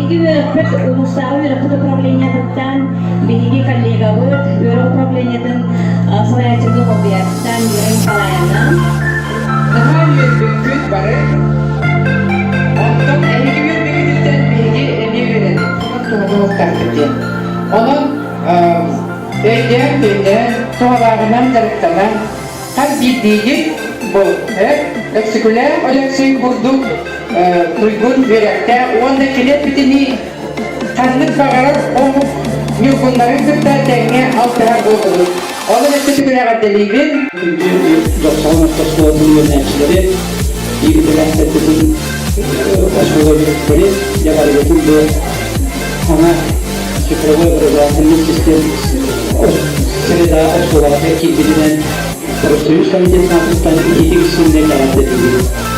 Биһиги үөрэхпит улуустааҕы үөрэхпит управлениетыттан биһиги коллегабыт үөрэх управлениетын салайааччытын солбуйааччыттан Вера Николаевна. Наһаа үөрбүккүт бары. Онтон эһиги үөрбүккүтүттэн биһиги эмиэ үөрэбит. Туһалыахтаахпыт диэн. Онон өйдөөн-төйдөөн, туһалааҕынан дьарыктанан, хас биирдиигит бу Өксөкүлээх Өлөксөй курдук туйгун үөрэхтээх уонна кини эппитинии ханнык баҕарар омук ньургуннарын кытта тэҥҥэ алтыһар буоллубут. Онон өссө төгүл эҕэрдэлиибин. Күндү Дьохсоҕон орто оскуолатын үөрэнээччилэри, биир идэлээхтэрбитин оскуола үлэһиттэри, дьэ барыгытын бу саҥа цифровой образовательный систем среда оскуолаҕа киирбитинэн Профсоюз комитетын аатыттан ититик истиҥник эҕэрдэлиибин.